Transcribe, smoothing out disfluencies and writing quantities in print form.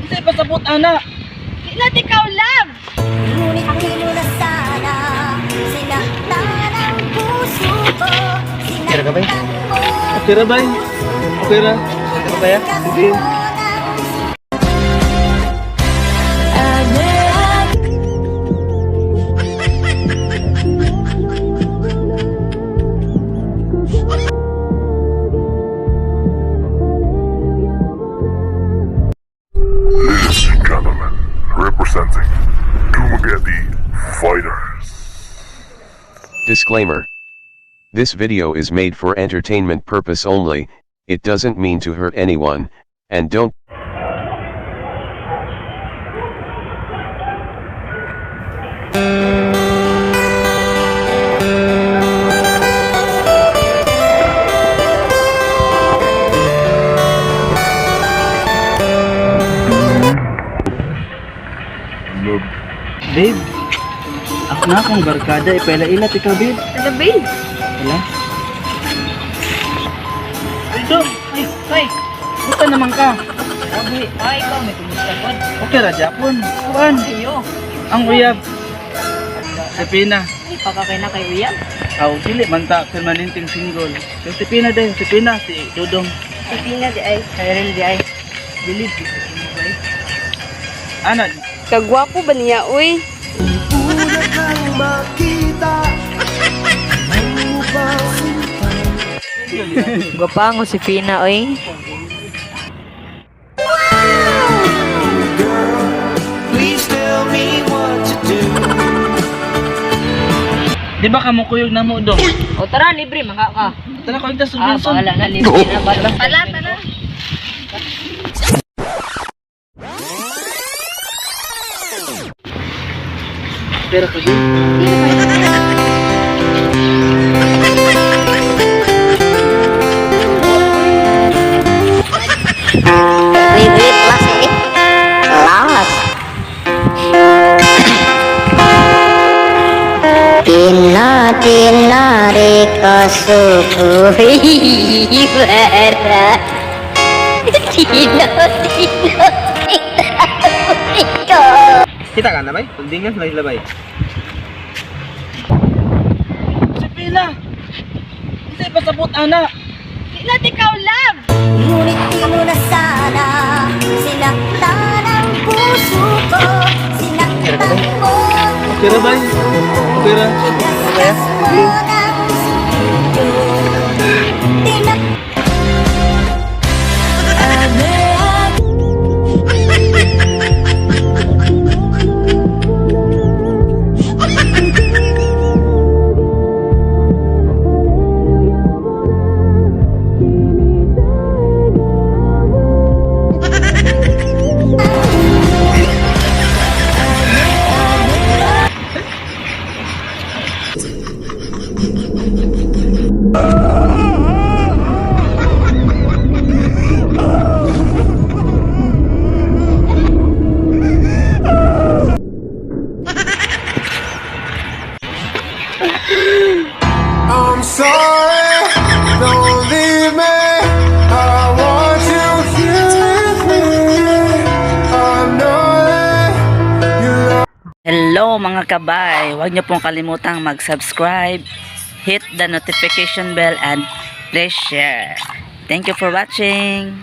Unsay pasabot ana? Di na ikaw love. Ngunit di mo na sana sinaktan ang puso ko. Tira ka ba eh? Sinaktan mo. Okay ra bay? Okay ra? Ano ba yan? Sige. Ladies and gentlemen, representing Dumaguete Fighters. Disclaimer. This video is made for entertainment purpose only, it doesn't mean to hurt anyone, and don't Love. Babe, ako na akong barkada ipaila-ila ti ka, babe. Taga babe. Wala. Aldo! Ay, ay! Buta naman ka. Abi, ay ikaw may kumusta pod? Okay ra Japon. Kuan. Ayo. Ang uyab. Si Pina. Ay pakakay na kay uyab. Aw, dili man ta permanenteng single. Pero si Pina din, si Pina, si Dudong. Si Pina di ay. Kyril di ay. Bilib ko sa inyo bay. Ana, Kagwapo ba niya uy? Gwapango si Pina oy. Di ba kamukuyog na mo dong? O tara libre maka ka. Tara ko ta sa Ah, Wilson. bahala na libre na bahala. Tala, tala. Pero ko din. Wait, wait, last eh. Last. Tina tina re kasubuhi bara. Tina tina tina. Kita ka na bay? Tundingan sa labay. Si Pina. Unsay pasabot ana? Di na ikaw love. Ngunit di mo na sana sinaktan ang puso ko. Sinaktan mo. Okay ra bay? Okay ra? Igasgas mo ng sumilo. Tinak I'm sorry, don't leave me. I want you here with me. I know that you love. Hello mga kabay! Huwag niyo pong kalimutang mag-subscribe, hit the notification bell, and please share. Thank you for watching!